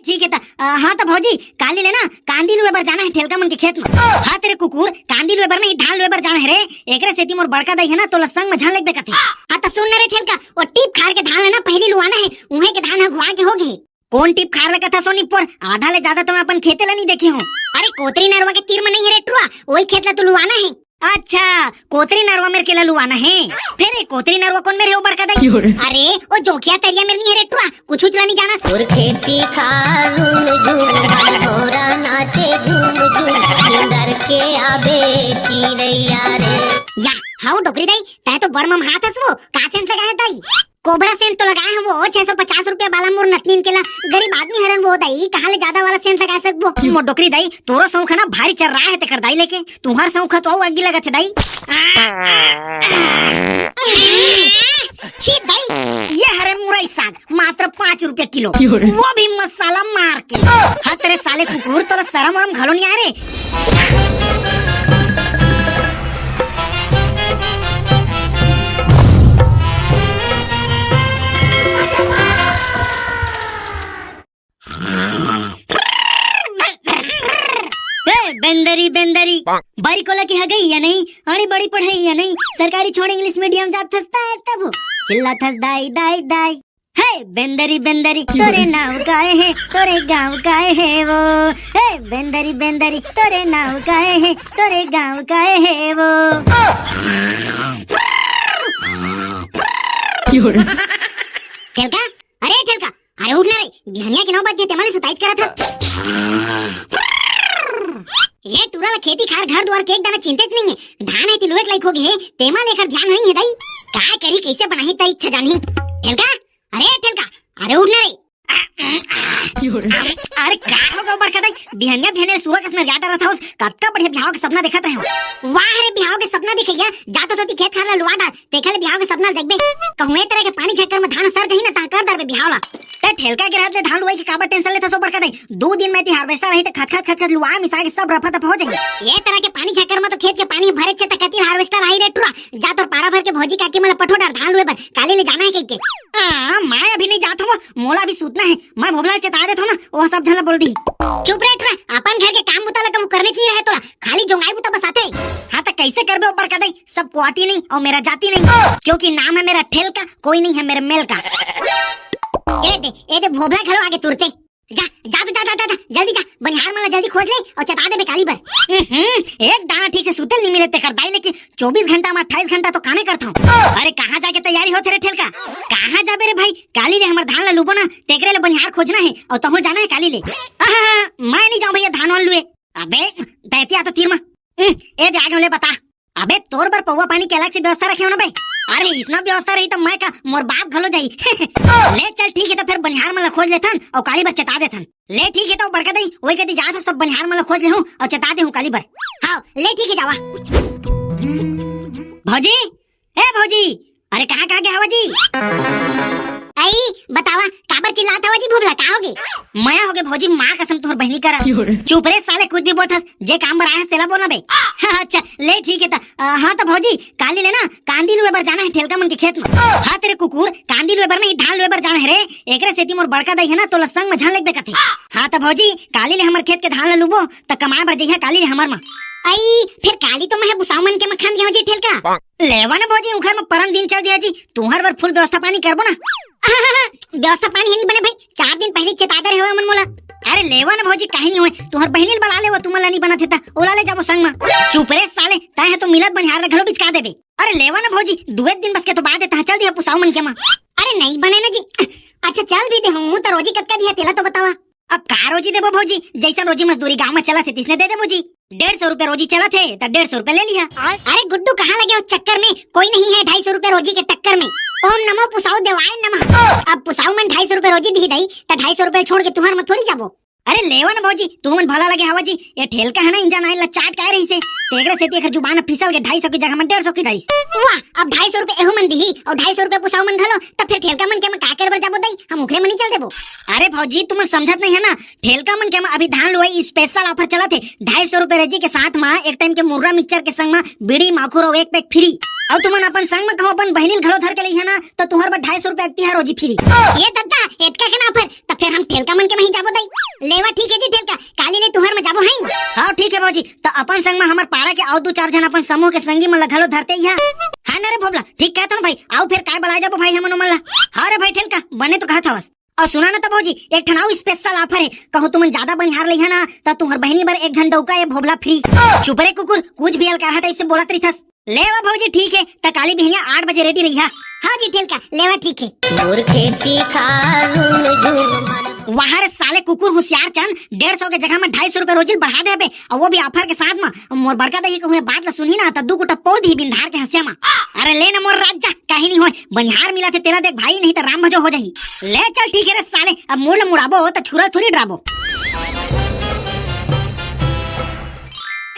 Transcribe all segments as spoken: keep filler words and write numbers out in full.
ठीक हे त, अ, हाँ त भौजी, काली ले ना कांदी लुए बर जाना हे ठेलका मन के खेत म। हाँ तेरे कुकुर, कांदी लुए बर नहीं, धान लुए बर जाना हे रे। एकरे सेती मोर बड़का दाई हे ना, तोला संग म झन लेगबे कथे। हाँ त सुन ना रे ठेलका, वो टीप खार के धान ले ना पहिली लुआना हे, उहें के धान ह घुआ के हो गे हे। कोन टीप खार ले कथा सोनी पोर, आधा ले जादा तो मैं अपन खेते ला नहीं देखे हूँ। अरे कोतरी नरवा के तीर म नहीं हे रे टुरा, वही खेत ला तो लुआना हे। अच्छा, कोतरी नरवा मेर के ला लुआना हे। फेर ए कोतरी नरवा कोन मेर हे ओ बड़का दाई? अरे, ओ जोंकिया तरिया मेर नहीं हे रे टुरा, कुछु चला नहीं जाना। तोर खेती खार झुम झुम, भनभोरा नाचे झुम झुम, निंदर के आबे चिरैया रे। या, हाउ डोकरी दाई, तैं तो बड़ ममहात हस वो, का सेंट लगाए हे दाई? कोबरा सेंट तो लगाए हंव वो, छह सौ पचास रुपया वाला मोर नतनीन के ला, गरीब आदमी हरन वो दाई, कहाँ ले जादा वाला सेंट लगा सकबो? मोर डोकरी दाई, तोरो सौंख ना भारी चर्राए हे तेकर दाई लेके, तुंहर सौंख तो अउ अग्गी लगत हे दाई। छी दाई, ये हरे मुरई साग, मात्र पाँच रुपया किलो, वो भी मसाला मार के। हाँ तेरे साले कुकुर, तोला सरम वरम घलो नहीं आ रे। ए, बेंदरी, बेंदरी, बारी कोला की हगई या नहीं? आनी बड़ी पढ़ाई या नहीं? सरकारी छोड़ इंग्लिश मीडियम जात थस ता तब चिल्ला थस दाई, दाई, दाई। हे बेंदरी, बेंदरी, तोरे नाव काय हे, तोरे गांव काय हे वो? हे बेंदरी, बेंदरी, तोरे नाव काय हे, तोरे गांव काय हे वो? ठेलका, अरे ठेलका, अरे उठ ना रे, बिहनिया के नौ बज गे, तेमा ले सुताईच करत हस। ये टूरा ला खेती खार घर दुआर के एक दाना चिंतेच नहीं हे, धान हे तिलुएट लाइक हो गे हे, तेमा लेकर ध्यान नहीं हे दाई। काय करी, कैसे बनाही तई इच्छा जानही। ठेलका, अरे ठेलका, अरे उठ ना रे। अरे का हो गे बड़का दाई, बिहनिया बिहनिया सूरा कस नरियात रहत हस, कतका बढ़िया बिहाव के सपना देखत रहे हंव। वाह रे बिहाव के सपना देखइया, जा तो तोती खेत खार ला लुआ डार, तेखर ले बिहाव के सपना देखबे। कहूँ ए तरह के पानी झक्कर म धान सर जही ना, तहाँ कर दरबे बिहाव ला। ते ठेलका के रहत ले धान लुआई के काबर टेंशन लेथस ओ बड़का दाई? दू दिन में ती हार्वेस्टर आही त खतखत खतखत लुआ मिसा के सब रफा दफा हो जाही। ए तरह के पानी झक्कर म तो खेत के पानी भरे छे त कति हार्वेस्टर आही रे टुरा। जा तोर पारा भर के भौजी काकी मन ला पठो डार धान लुए बर, काली ले जाना हे कहिके। आ, मैं अभी नहीं जात हंव, मोला अभी सूतना हे। मैं भोभला ल चेता देथंव ना, वो सब झन ला बोल दी। चुप रे टुरा, अपन घर के काम बुता ला कहूँ करने के नहीं रहे तोला, खाली जोंगाई बुता बस आथे। हाँ त कैसे करबे ओ बड़का दाई, सब को आती नहीं अउ मेरा जाती नहीं, क्योंकि नाम है मेरा ठेलका, कोई नहीं है मेरे मेल का। ए दे, ए दे भोभला घलो आगे तुरते। जा, जा तो जा, जा, जा, जा, जल्दी जा, बनिहार मन ला जल्दी खोज ले अउ चेता देबे काली बर। हम्म, एक दाना ठीक से सुते ल नहीं मिले तेकर दाई लेके चौबीस घंटा में अट्ठाईस घंटा तो कामे करथंव। अरे कहाँ जाके तैयारी होथे रे ठेलका? कहाँ जाबे रे भाई? काली ले हमर धान ला लुबो ना, तेकरे ले बनिहार खोजना हे अउ तहूँ जाना हे काली ले। आहा, मैं नहीं जाऊँ भैया धान वान लुए। अबे, दैतिया तो तीर मा। हम्म, ए दे आगे ले बता। अबे तोर बर पौवा पानी के अलग से व्यवस्था रखे हो ना बे? अरे इसना व्यवस्था रही त मैं का, मोर बाप घलो जाही। ले चल ठीक हे त फेर बनिहार मन ला खोज लेथन अउ काली बर चेता देथन। ले ठीक हे त बड़का दाई, वही कती जात हंव सब बनिहार मन ला खोज लेहूँ अउ चेता देहूँ काली बर। हाँ, ले ठीक हे जावा। भौजी, ए भौजी, अरे कहाँ कहाँ गे हवा जी? आई बतावा, काबर चिल्लात हवा जी भोभला, का होगे? मया होगे भौजी, माँ कसम तोहर बहिनी करा। चुप रे साले, कुछ भी बोलथस, जे काम बर आए हस तेला बोलना बे। अच्छा ले ठीक हे त, अ, हाँ त भौजी, काली ले ना कांदी लुए बर जाना हे ठेलका मन के खेत म। हाँ तेरे कुकुर, कांदी लुए बर नहीं, धान लुए बर जाना हे रे। एकरे सेती मोर बड़का दाई हे ना, तोला संग म झन लेगबे कथे। हाँ त भौजी, काली ले हमर खेत के धान ला लुबो त कमाए बर जइहा काली ले हमर म। आई फेर काली तो मैं पुसाव मन के म खन गे हंव जी ठेलका। लेवा ना भौजी, उखर म परन दिन चल दिया जी, तुंहर बर फुल व्यवस्था पानी करबो ना। व्यवस्था पानी हे नहीं बने भाई, चार दिन पहली चेता दे रहे हो मन मोला। अरे लेवा ना भौजी, काहे नहीं होय, तुंहर बहिनी ल बला लेवा, तुमन ला नहीं बनत हे त ओला ले जाबो संग म। चुप रे साले, तैं ह तो मिलत बनिहार ला घलो बिचका देबे। अरे लेवा ना भौजी, दुए दिन बस के तो बात हे, तहाँ चल दिया पुसाव मन के म। अरे नहीं बने ना जी। अच्छा चल भी देहूँ त रोजी कतका दिहा तेला तो बतावा। अब का रोजी देबो भौजी, जैसन रोजी मजदूरी गांव म चलत हे तिसने दे देबो जी। डेढ़ सौ रुपया रोजी चलत हे त डेढ़ सौ रुपया ले लिहा। अरे गुड्डू, कहाँ लगे हो चक्कर में, कोई नहीं है ढाई सौ रुपया रोजी के टक्कर में। ओम नमो पुसाऊ देवाय नमः। अब पुसाऊ मन ढाई सौ रुपया रोजी दिही दाई, त ढाई सौ रुपया छोड़ के तुंहर म थोड़ी जाबो। अरे लेवा ना भौजी, तुमन भला लगे हवा जी, ये ठेलका हे ना इंजन आयल ला चाट काय रहिसे, तेकरे सेती एकर जुबान ह फिसल के ढाई सौ के जगह म डेढ़ सौ के दाई। वाह, अब ढाई सौ रुपया एहू मन दिही अउ ढाई सौ रुपया पुसाऊ मन घलो, त फेर ठेलका मन के म का करे बर जाबो दाई, हम उखरे म नहीं चल देबो। अरे भौजी, तुमन समझत नहीं हे ना, ठेलका मन के म अभी धान लुआई special offer चलत हे, ढाई सौ रुपया रोजी के साथ म एक टाइम के मुर्रा मिक्सचर के संग म बीड़ी माखुर अउ एक पैक फ्री। अउ तुमन अपन संग म कहूँ अपन बहिनी ल घलो धर के लइहा ना, त तुंहर बर ढाई सौ रुपया तिहार रोजी फ्री। ये दद्दा, एतका के ना offer, त फेर हम ठेलका मन के म ही जाबो दाई। लेवा ठीक हे जी ठेलका, काली ले तुहर में जाबो हई। हाँ ठीक हे भौजी, त अपन संग में हमर पारा के अउ दू चार झन अपन समूह के संगी मन ला घलो धरते ही हा। हाँ न रे भोभला, ठीक कहत हन भाई, अउ फेर काय बलाय जाबो भाई हमन ओमन ला। हाँ रे भाई ठेलका, बने तो कहत हवस। अउ सुना न त भौजी, एक ठन अउ special offer हे, कहूँ तुमन जादा बनिहार लइहा ना, त तुहर बहिनी बर एक झन डउका ए भोभला free। चुप रे कुकुर, कुछ भी अलकरहा type से बोलत रहिथस। लेवा भौजी ठीक हे, त काली बिहनिया आठ बजे ready रहिहा। हाँ जी ठेलका, लेवा ठीक हे। मोर खेती खार नून झून बन। वाह रे साले कुकुर होशियार चंद, डेढ़ सौ के जगह में ढाई सौ रुपया रोजी बढ़ा दे बे, अउ वो भी offer के साथ में। मोर बड़का दाई कहूँ ये बात ला सुनही ना, त दू गुटा पोल दिही बिंधार के हंसिया में। अरे ले ना मोर राजा, काहे नहीं होय, बनिहार मिलत हे तेला देख भाई, नहीं त राम भजो हो जाही। ले चल ठीक हे रे साले, अब मुड़ ल मुड़ाबो त छुरा थोड़ी डराबो।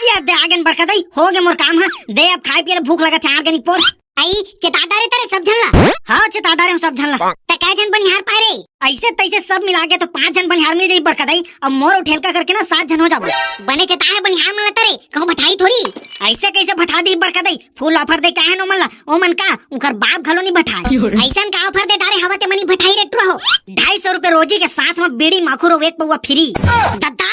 ये दे आगेन बड़का दाई, हो गे मोर काम ह, दे अब खाय पिये ल भूख लगत हे आर के निपोर। आई, चेता डारे तरे सब झन ला। हाँ, चेता डारे हूँ सब झन ला। त काय झन बनिहार पाय रे? अइसे तइसे सब मिला के तो पाँच झन बनिहार मिल जाही बड़का दाई, अब मोर अउ ठेलका करके ना सात झन हो जाबो। बने चेता हे बनिहार मन ला तरे, कहूँ भटाही थोड़ी। अइसे कइसे भटा दिही बड़का दाई? Full offer दे के आए हन ओमन ला, ओमन का, उंखर बाप घलो नी भटाय। अइसन का offer दे डारे हवा ते मनी भटाही रे टुरा हो। ढाई सौ रुपया रोजी के साथ में बीड़ी माखुर अउ एक पौवा free। दद्दा,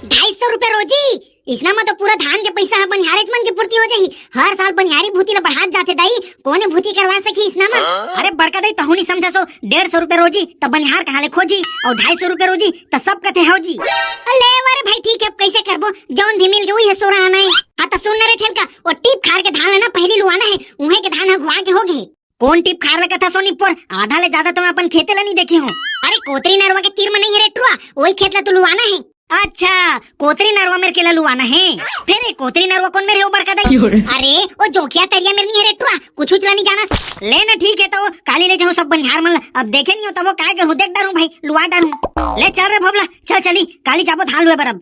ढाई सौ रुपया रोजी? इसना म तो पूरा धान के पइसा ह बनिहारेच मन के पूर्ति हो जाही। हर साल बनिहारी भूती ल बढ़ात जाथे दाई, कोने भूती करवा सकही इसना म? अरे बड़का दाई, तहूँ नी समझस हो, डेढ़ सौ रुपया रोजी त बनिहार कहाँ ले खोजी, अउ ढाई सौ रुपया रोजी त सब कथे हव जी। ले वा रे भाई, ठीक हे, अब कइसे करबो, जउन भी मिल गे उही ह सोरा आना हे। हाँ त सुन न रे ठेलका, ओ टीप खार के धान ल ना पहिली लुआना हे, उहें के धान ह घुआ के हो गे हे। कोन टीप खार ल कथस ओ निपोर? आधा ले जादा तो मैं अपन खेते ल नी देखे हूँ। अरे कोतरी नरवा के तीर म नहीं हे रे टुरा, ओही खेत ल तो लुआना हे। अच्छा, कोतरी नरवा मेर के ल लुआना हे। फेर ए कोतरी नरवा कोन मेर हे ओ बड़का दाई? अरे ओ जोंखिया तरिया मेर नहीं हे रे टुरा, कुछुच ल नी जानस। ले ना ठीक हे त काली ले जाहूँ सब बनिहार मन ल, अब देखे नी हो तब वो काय करहूँ, देख डारहूँ भाई, लुआ डारहूँ। ले चल रे भोभला, चल चली, काली जाबो धान लुए बर अब।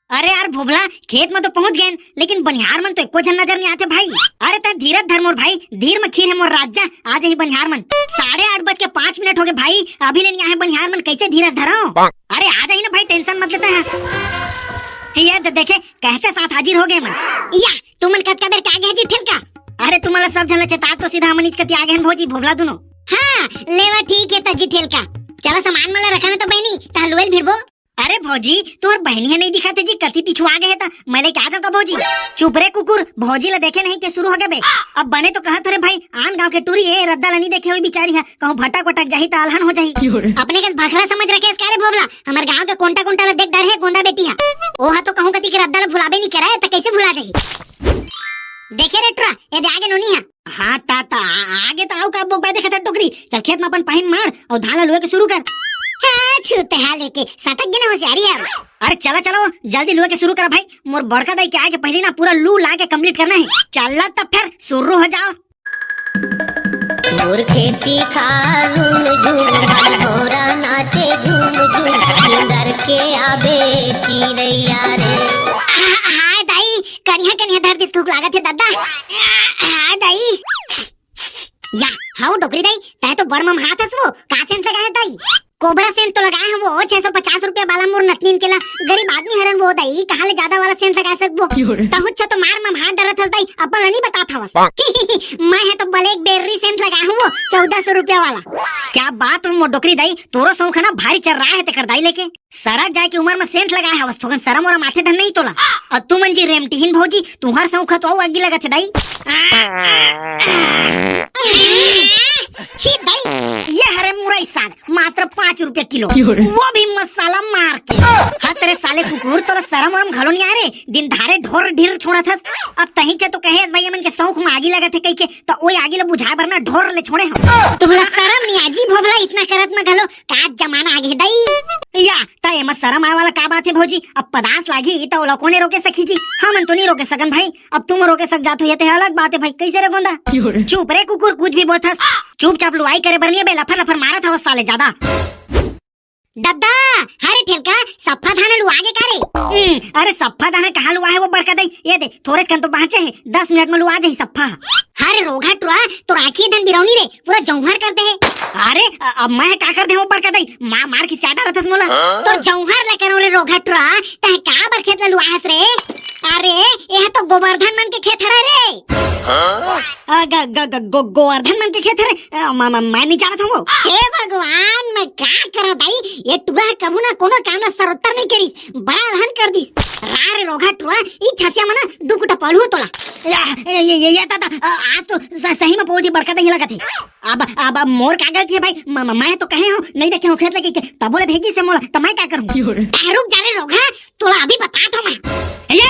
अरे यार भोभला, खेत में तो पहुंच गेन, लेकिन बनिहार मन तो एको झन नजर नहीं आते भाई। अरे तैं धीरज धर मोर भाई, धीर में खीर हे मोर राजा, आ जाही बनिहार मन। साढ़े आठ बज के पाँच मिनट हो गे भाई, अभी ले नहीं आए बनिहार मन, कइसे धीरज धरव? अरे आ जाही ना भाई, tension मत लेते हैं। ये दे-, देखे, कहते साथ हाजिर हो गे मन। या, तुमन कतका बेर के आ गे जी ठेलका? अरे तुमन ला सब झन ला चेतात तो सीधा हमन इच कती आ गे हन भौजी भोभला दुनो। हाँ, लेवा ठीक हे त जी ठेलका। चला सामान मन ला रखा ना तो बहिनी, तहाँ लुए ल भिड़बो। अरे भौजी, तोर बहिनी ह नहीं दिखत हे जी, कती पिछुआ गे हे त मैं लेके आ जाऊं का भौजी? चुप रे कुकुर, भौजी ला देखे नहीं के शुरू हो गे बे। अब बने तो कहत हो रे भाई, आन गांव के टूरी ए, रद्दा ला नहीं देखे होही बिचारी ह, कहूँ भटक वटक जाही त अलहन हो जाही। अपने कस भखरा समझ रखे हस का रे भोभला, हमर गांव के कोंटा कोंटा ला देख डरे हे गोंदा बेटी ह। ओ ह तो कहूँ कती के रद्दा ला भुलाबे नहीं करे, त कइसे भुला जाही? देखे रे टुरा, ए दे आगे नोनी ह। हाँ ता, ता, आ-, आगे त आऊ का बोकबा देखत हे टोकरी। चल खेत में अपन पाही मार अउ धान ला लुए के शुरू कर। हाँ, छूते हा लेके सटक गे ना होशियारी अब। अरे चला, चला, जल्दी लुए के शुरू करा भाई। मोर बड़का दाई के आए के पहिली ना पूरा लू ला के complete करना हे। चला त फेर शुरू हो जाओ। मोर खेती खार नून झून, भंगोरा नाचे झूम झूम, निंदर के आबे चिरैया रे। हा-, हाय दाई, कनिहा कनिहा धर दिस, भूख लागत हे दद्दा। हाय दाई। या, हव डोकरी दाई, तैं तो बड़ ममहात हस वो, का सेंट लगाए हे दाई? कोबरा सेंट तो लगाए हंव वो, छह सौ पचास रुपया वाला, मोर नतनीन के ला, गरीब आदमी हरन वो दाई, कहाँ ले जादा वाला सेंट लगाए सकबो? तहूँ अच्छा तो मार ममहात डरत हस दाई, अपन ला नहीं बतात हवस। मैं ह तो ब्लैकबेरी सेंट लगाए हंव वो, चौदह सौ रुपया वाला। क्या बात हे मोर डोकरी दाई, तोरो सौंख हे ना भारी चर्राए हे तेकर दाई लेके। सरक जाए के उमर में सेंट लगाए हवस, थोकन सरम वरम आथे धन नहीं तोला। अउ तुमन जी रेमटिहिन भौजी, तुहर सौंख तो अउ अग्गी लगत हे दाई। छी दाई, ये हरे मुरई साग, मात्र पाँच रुपया किलो, वो भी मसाला मार के। हाँ तेरे साले कुकुर, तोला सरम वरम घलो नहीं आए रे, दिन धारे ढोर ढीर छोड़त हस। अब तहीं चे तो कहे हस भाई, हमन के सौंख में आगी लगत हे कहिके, त ओई आगी ल बुझाए बर ना ढोर ले छोड़े हंव। तुमला सरम नहीं आजी भोभला, इतना करत में घलो का जमाना आगे हे दाई। या, त एमा सरम आए वाला का बात हे भौजी? अब पदास लागी त ओला कोने रोके सकही जी? हमन तो नहीं रोके सकन भाई। अब तुम रोके सक जात हो, ये ते अलग बात हे भाई। कइसे रे गोंदा? चुप रे कुकुर, कुछ भी बोलथस। चुपचाप लुआई करे बर नहीं बे, लफर लफर मारत हवस साले जादा। दद्दा, हरे ठेलका, सफ्फा धान लुआ गे का रे? हम्म, अरे सफ्फा धान कहाँ लुआ हे वो बड़का दाई? ये दे, थोरेच कन तो बाँचे हे, दस मिनट में लुआ जाही सफ्फा। हरे रोगहा टुरा, तोर आँखी धन बिरौनी रे, पूरा जौहर कर दे हे। अरे, अ-, अब मैं का कर दे वो बड़का दाई? माँ मार के चाटा रहतस मोला। तोर जौहर ले करो रे रोगहा टुरा, तैं का बर खेत ल लुआ हस रे? अरे, यह तो गोवर्धन मन के खेत हरे रे। अ, ग-, ग-, ग-, गो-, गोवर्धन मन के खेत हरे। अ, म-, म-, मैं नहीं जानत हूँ वो। हे भगवान, मैं का करत हई? ये टुरा ह कभू ना कोनो काम ला सरोत्तर नहीं करिस, बड़ा अलहन कर दिस। रा रे रोगहा टुरा, ई छसिया मन दू कुटा पलहू तोला। या, ये, ये, ये, ये दादा, अ, आज तो स-, सही में पोल्टी बड़का दही लगत हे। अब, अब, अब मोर का गलती है भाई? म-, म-, मैं तो कहे हूँ, नहीं देखे हूँ खेत लगे के, तब बोले भेगी से मोला, तो मैं क्या करूँ? रुक जा रे रोगहा, तोला अभी बतात हूँ मैं। ये,